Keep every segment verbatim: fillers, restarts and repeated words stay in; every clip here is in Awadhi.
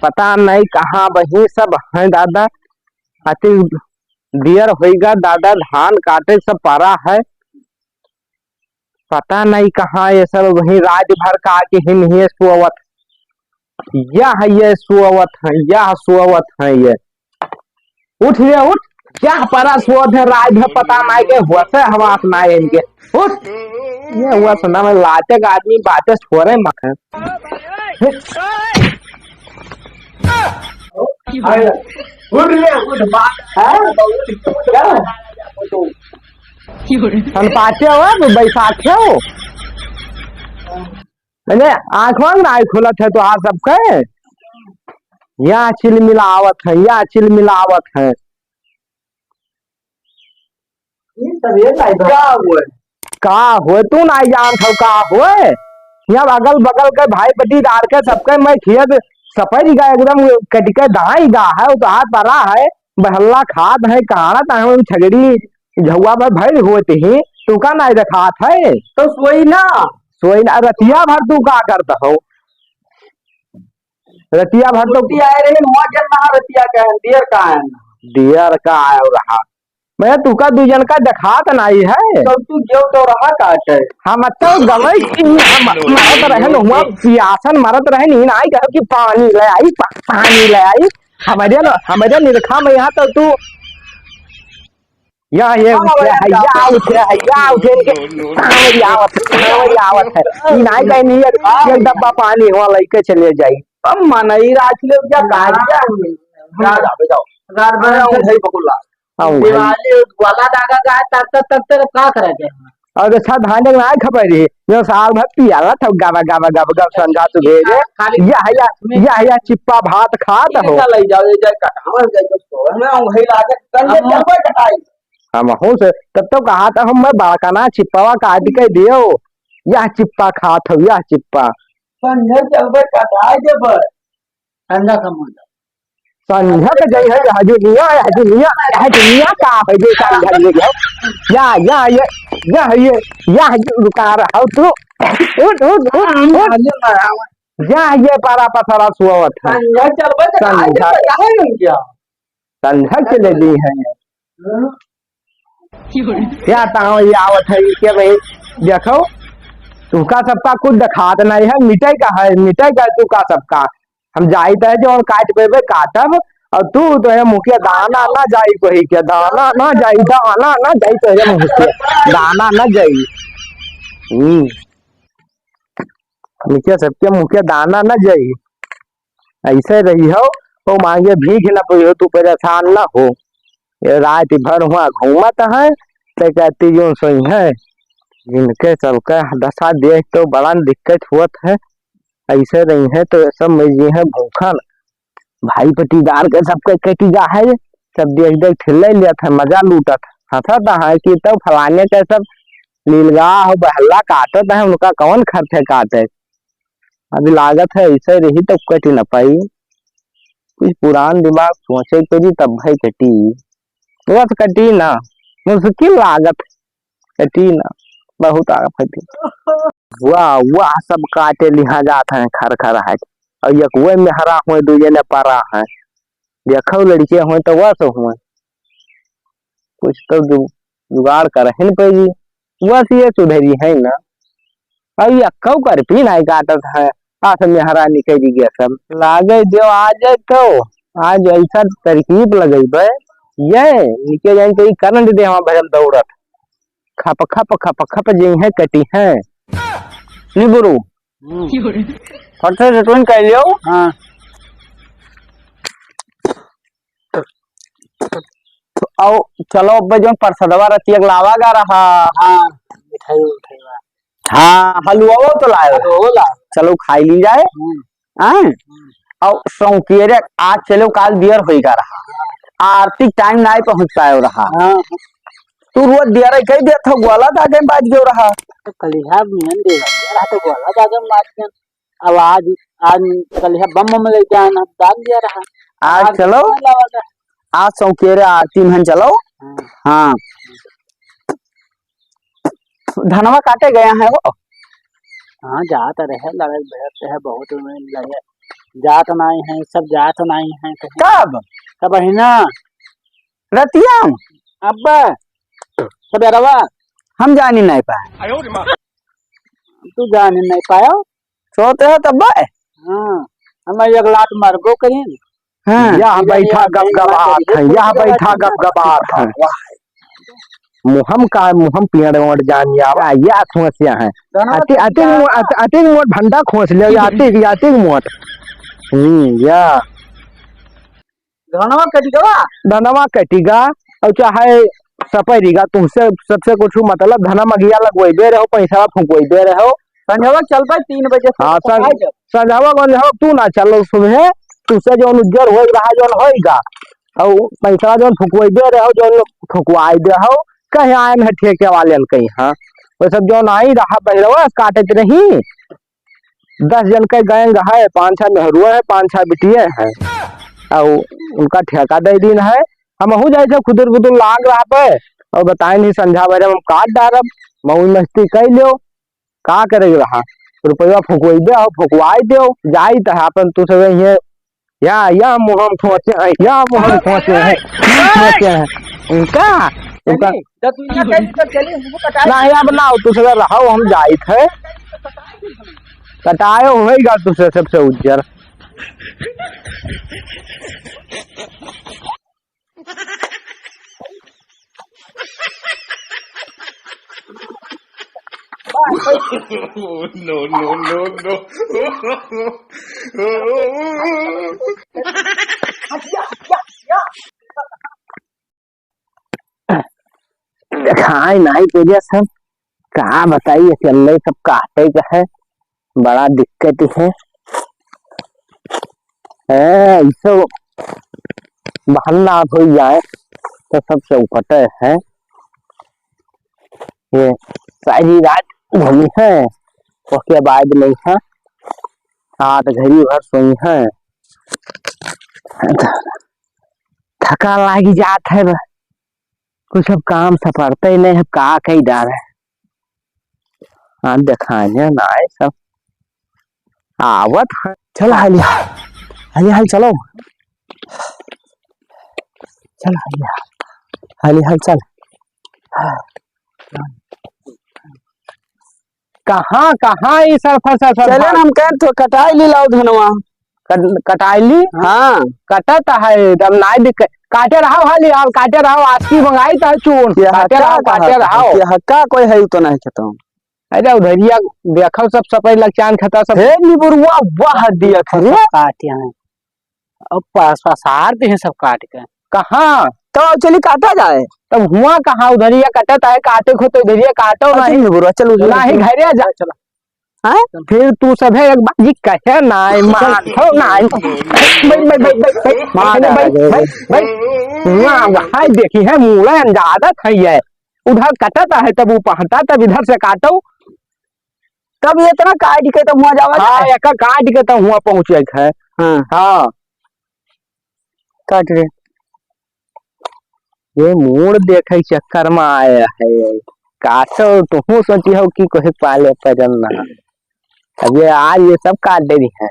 पता नहीं कहाँ बही सब हैं दादा। अति दियर होइगा दादा, धान काटे सब परा है। पता नहीं कहाँ ये सब वहीं रात भर का के हिन ये सोवत। यह ये सोवत है, यह सोवत है ये। उठ रे उठ, यह परा सोवत है रात भर, पता नहीं के हुआ से हवास ना है इनके। उठ, ये हुआ सुना मैं लाते का आदमी बातें छोड़े मत है। उठ रे उठ, बात है, उठ, क्या? हम पाछे हो, तू बैसाखे हो। अरे, आँखवा ना खुलत है तो आ सबके। या चिलमिलावत है, या चिलमिलावत है। ई सब ये नहीं बा। का हुए? का हुए? तू ना जानत हो का हुए? यहाँ अगल बगल के भाई पटीदार के सबके मैं खेत सफारी का एकदम कट के दाई गा है, उतार परा है, बहल्ला खात है, काढ़त है, हम छगड़ी झउआ में भइल होत ही, तू का नाई देखात है? तो सोई ना। सोई ना, रतिया भर तू का करत हो? रतिया भर तो छुट्टी आए रही, हुआ जब ना रतिया का है, दियर का है ना। दियर का आयो रहा। मैं तू का दू जन का देखात नाई है। तो तू जो तो रहा का है? हम तो गवई की हम मरत रहे न हुआ, पियासन मरत रहे, नीन आई कहो कि पानी ले आई, पा-, पानी ले आई। हमारे न, हमारे निरखा में यहाँ तो तू या ये हाँ, उठे भैया, है, जा। या उठे है, या उठे इनके। सांवरी आवत है, सांवरी आवत है। ई नाई कहीं नहीं है, एक डब्बा पानी हुआ लइके चले जाई। अब मनई राख ले, क्या काज क्या? हाँ। जा, जा, जाओ। रात भर हाँ, हम उठाई बकुला। हाँ, उठाई। दिवाली वाला दागा का है, तब तक, तब तक का करा जाए? और अच्छा धान ना खपाई रही, जो साल भर पियाला था, गावा, गावा, गावा, गावा, संझा सुबेरे। खाली या, या, या, या चिप्पा भात खात हो। इनका ले जाओ, ये जाए कटावा, जाए तो सोहर में हम वही लागे, कंधे हम चल पे कटाई। हम हो से, तब तो कहा था हम, मैं बालकना चिप्पावा काट के दियो, या चिप्पा खात हो, या चिप्पा। संझा चल पे कटाई दे पर। संझा का मुंडा। संझा के जई है, हजू निया, हजू निया, हजू निया का है जे संझा ले गयो? या, या, ये, या, ये, या, ये रुका रहा हो तू। उठ, उठ, उठ, उठ। या, ये पारा पसारा सुआवत है। संझा चलबे तो संझा। काहे नहीं क्या? संझा के ले दी है। हाँ। या ताव ये आवत है, ये क्या भाई? देखो, तुमका सबका कुछ दिखात नहीं है, मिटाई का है, मिटाई का है तुमका सबका। हम जाइत है जो हम काट पेबे काटब, और तू तो है मुखिया दाना ना जाई कोई के, दाना ना जाई, दाना ना जाई तो है मुखिया, दाना ना जाई। हम्म। मुखिया सबके मुखिया दाना ना जाई। ऐसे रही हो, वो मांगे भीख ना पड़ी हो, तू परेशान ना हो। ये रात भर हुआ घूमत है, ते कहती जो सोई है, इनके सबके दशा देख तो बड़ा दिक्कत हुआ है। ऐसे रही है तो सब मर गए हैं भूखन। भाई पटीदार के सबके कटी जा है, सब देख देख ठिल्ले लिया था, मजा लूटत, हंसत है कि तो फलाने के सब लीलगा हो, बहल्ला काटत है, उनका कौन खर्चे काटे। अभी लागत है ऐसे रही तो कट न पाई। कुछ पुरान दिमाग सोचे करी तब भाई कटी। बस कटी ना, मुश्किल लागत है, कटी ना, बहुत आफत है। वाह, वाह, सब काटे लिहा जात हैं खर खर है। और एक वो मेहरा हुए, दू जने परा हैं। देखो लड़के हुए तो वह तो हुए। कुछ तो जु-, जुगाड़ करहिन पड़ी। बस ये सुधरी है ना। अब ये कऊ कर पी नहीं काटत है। आ सब मेहरा निकल गया सब। लागे जो आ जाए तो, आज ऐसा तरकीब लगई बे। ये निकल जाए तो ये करंट दे हमारे भजन दौड़त। खप खप खप खप जे हैं कटी हैं। नी गुरु। हम्म। फट से सेटुइन कर लियो। हाँ। आओ, चलो, अब जो परसदवा रतिया के लावा गा रहा। हाँ, मिठाई उठाई बा। हाँ, हलुआ वो तो लाए। हलुआ वो ला। चलो, खाई ली जाए। हम्म। हाँ? हम्म। और सौंकियरे आज चलो, काल दियर होई गा रहा। आरती टाइम नाई पहुँच पाए रहा। हाँ। तू रोज दियर कही देत हो, ग्वाला दागे में बाज गयो रहा। तो कलिहा मियन दे रहा, तो ग्वाला दागे में बाज गयो। अब आज, आज कल है बम बम लेके आना, डाल दिया रहा। आज आज चलो, कितना लावा था? आज सौकेरे आरती में चलो। हाँ। हाँ। धनवा काटे गया है वो। हाँ, जात रहे, लड़ाई भिड़त रहे, बहुत में लगे। जात नाई है, सब जात नाई है कहीं। कब? तब ही ना। रतिया में? अब्बा, सबेरवा। हम जानी नहीं पाए। तू जानी नहीं पायो? सोते हो तब बे? हाँ, हम एक लात मारबो करें। हाँ। यह बैठा गपगपात है, यह बैठा गपगपात है। मुहम का, मुहम पियड़ ओड़ जान या, या खोसिया है। अति, अति मो-, अति, अति मोट भंडा खोस ले, या अति, या अति मोट। हम्म, या। धनवा कटिगवा? धनवा कटिगा, और चाहे सपरिगा, तुमसे सबसे कुछ मतलब धनवा गिया लगवइबे रहो, पैसा फुकवइबे रहो। संझवा चल पाए तीन बजे से हाँ, तो संझ-, आ जाओ। संझवा गन हो, तू ना चलो सुबह, तुमसे जौन उज्जर होई रहा, जौन होइगा, और पैसा जौन फुकवइबे रहो, जौन फुकवाई दे हो, कहीं आए में ठेके वाले न कहीं, हाँ, वो सब जौन आई रहा बहिरवा काटत रही, दस जन के gang है, पाँच छह मेहरुआ है, पाँच छह बिटिया है, और उनका ठेका दे दीन है। हमहू जाए थे खुदुर बुदुर लाग रहा पे, और बताए नहीं संझा बेरे हम काट डारब, मौज मस्ती कर लियो, का करे रहा, रुपया फुकवाई दे और फुकवाई दो, जाई त अपन तू सब ये, या, या मुहम खोसे है, या मुहम खोसे है, खोसे है। इनका, इनका नहीं, तो तू यहाँ कहीं तो चली, हमको पता है। नहीं, अब ना, तू सब रहो, हम जाई थे। कटायो होइगा तुसे सबसे उज्जर। No, no, no, no। देखाई नाई तेजा सब, का बताई, अकेले सब काटे का है, बड़ा दिक्कत है। ए, इसो बहन्ना हो जाए तो सब चौपटे है। ये सारी रात घूमी है, ओके बाद नहीं है, रात घड़ी भर सोई है। थका लागी जात है बा। कुछ अब काम सपरते ही नहीं, अब का कही डारे। हाँ, देखाने ना आए सब। आवत है। चल हाली, हाली, हाली चलो। चल हाली, हाली, हाली चल। कहाँ, कहाँ ई सरफा, सरफा चले भाग? ना, हम कहें तो कटाई ली लाओ धनवा। कट-, कटाई ली? हाँ। कटत है, तब नाई दिक्कत। काटे रहो हाली, अब काटे रहो, आज की मंगाई तो चून। ये काटे हक्का रहो, का काटे है? रहो। ये हक्का कोई है तो नहीं खेतों। अरे उधरिया देखो, सब सफाई लग चान खता सब। हे निबुरुआ, वाह दिया खरे। सब काट यहाँ। अब पास, पसार दे हैं सब काट के। कहाँ? तो चली काटा जाए। तब हुआ कहाँ? उधरिया कटत है, काटे को तो उधरिया काटो अच्छा, नहीं। नहीं बुरा, चल उधर नहीं, चल। घरे आ जा। चल। हाँ? फिर तू सब है एक बाजी कहे नहीं, मान हो नहीं। भाई, भाई, भाई, भाई, भाई, मार भाई, आ भाई, गए। भाई, भाई। हुआ, वहाँ देखी है, मूड़ा अंजादत है ये। उधर कटत है, तब वो पहनता, तब इधर से काटो। तब इतना काट के तब हुआ जावा हाँ, जाए। एका काट के तब हुआ पहुँचे के है। हाँ। हाँ। काट रे। ये मूड़ देखे चक्कर में आया है। काटो, तुहूँ सोची हो कि कोई पाले पजन ना। अब ये आज ये सब काट दे रही है।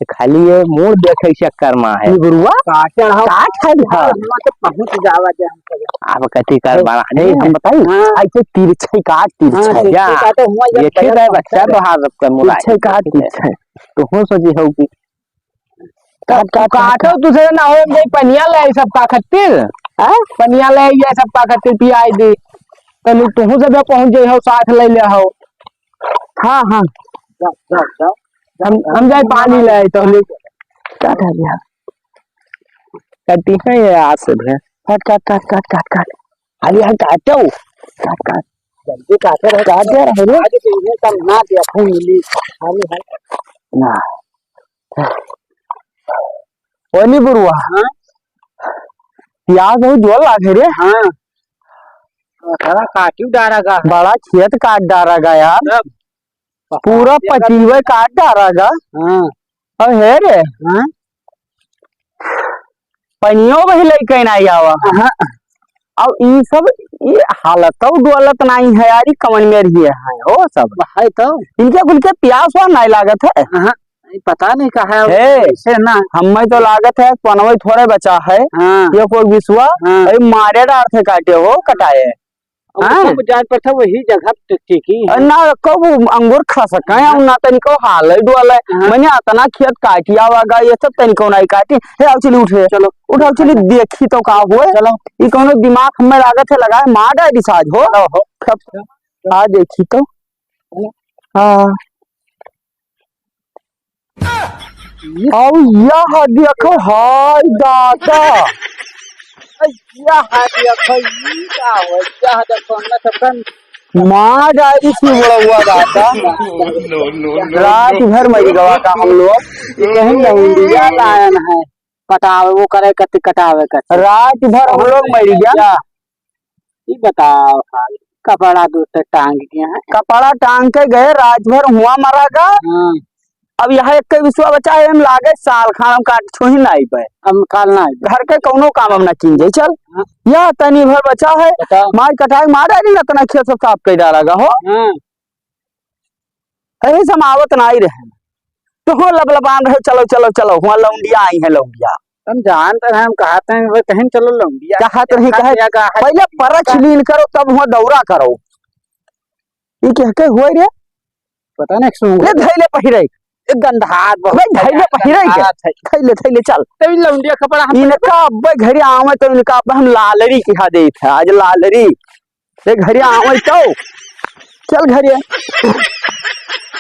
तो खाली ये मूड़ देखे चक्कर में है। ये गुरुआ? काटे रहो। काट है हाँ। हुआ तो पहुँच जावा जाए हम सब। आप कथी कर हे, बना हे, नहीं, हम बताई? हाँ। ऐसे तिरछे काट, तिरछे हाँ, तिरछे या। काटे हुआ जब ये ठीक बजट है, बच्चा पहुँचा तो हाथ रख कर मुलायम। तिरछे काट, तिरछे। तुहूँ सोची हो कि काट, काट, काट, काटो, काट। दूसरे ना हो जाई, पनिया ले आई सबका खातिर। हाँ? पनिया ले आई सबका खातिर, पियाई दी। तनु तुहूँ सब पहुँच जाई हो, साथ ले ले हो। हाँ, हाँ। जा, जा, जा। हम, हम जाई पानी ले आई, तो ले। काट है यार। कटी है ये आज से भी। काट, काट, काट, काट, काट, काट। हाली, हाली काटो। काट, काट। जल्दी काटे रहो। काट दे रहे हो। आगे तो इन्हें कम ना दिया, खून मिली। हाली, हाली। ना। ओनी बुरुआ। हाँ? प्याज बहुत जोर लागे रे। हाँ। थोड़ा काटी डारा गा। बड़ा खेत काट डारा गा यार। तब? पूरा पचीवे काट डारा गा। हाँ। और हे रे। हाँ? पनियो वही लइके नहीं आवा। हाँ। अब ई सब, ई हालत तो डोलत नहीं है यार, ई कमन में रही है, हो सब। है तो। इनके कुल के प्यास हुआ नहीं लागत है। हाँ। नहीं, पता नहीं कहाँ है, हे, ऐसे ना। हमें तो लागत है पनवई थोड़े बचा है। हाँ। ये कोई विश्वा, हाँ। भाई मारे डार थे काटे हो, कटाए। अब हाँ। सब जान पर था वही जगह ट-, टिकी है। ना कब अंगूर खा सका है, हाँ। ना तनिको हाल है डुआल है। हाँ। मैंने अतना खेत काटिया वागा, ये सब तनिको नहीं काटी। हे, आओ चली उठे। चलो। उठाओ चली, देखी तो का हुए। चलो। ये कौनो दिमाग हमें लागत है लगा है, मार डाली साज हो। चलो, हो। खप-, आ देखी तो। हाँ। अब यह देखो, हाय दादा। यह देखो, ई का हो? यह देखो, न तो कन मार डाली थी बड़ा हुआ दादा। No, no, no, रात no। भर मरी गवा का हम लोग। ये कहीं लौंडिया लायन है। पटावे वो करे कति कटावे कति। रात भर हम लोग मरी गया। ई बताओ, खाली कपड़ा दो तो टांग के हैं। कपड़ा टांग के गए, रात भर हुआ मरा गा। हाँ। अब यहाँ एक विश्वा बचा है, हम लागे साल खान हम काट छुही ना आई पाए। हम काल ना आई। घर के कौनो काम हम ना कीन जाई, चल। हाँ। यह तनी भर बचा है, बताओ। मार कटाई मार डाली ना, इतना खेत सब साफ कर डाला गा हो। हाँ। कहीं से हम आवत ना आई रहे। तो हो लबलबान रहे, "चलो, चलो, चलो, हुआ लौंडिया आई है, लौंडिया।" हम जानते हैं, हम कहते हैं, "वो कहीं चलो लौंडिया।" कहत नहीं, कहे, या कहा है? "पहले परख लीन करो, तब हुआ दौरा करो।" ये कह के हुआ रे? पता नहीं, सुन ले, धैले पहिरे। एक गंधात बहुत भाई, धैले पहिरे के। गंधात है। धैले, धैले, चल। तभी लौंडिया कपड़ा हम इनका अब्बे घरे आवे तो इनका अब्बे हम लालरी किहा देत है। आज लालरी। ए घरे आवै तो। चल घरे।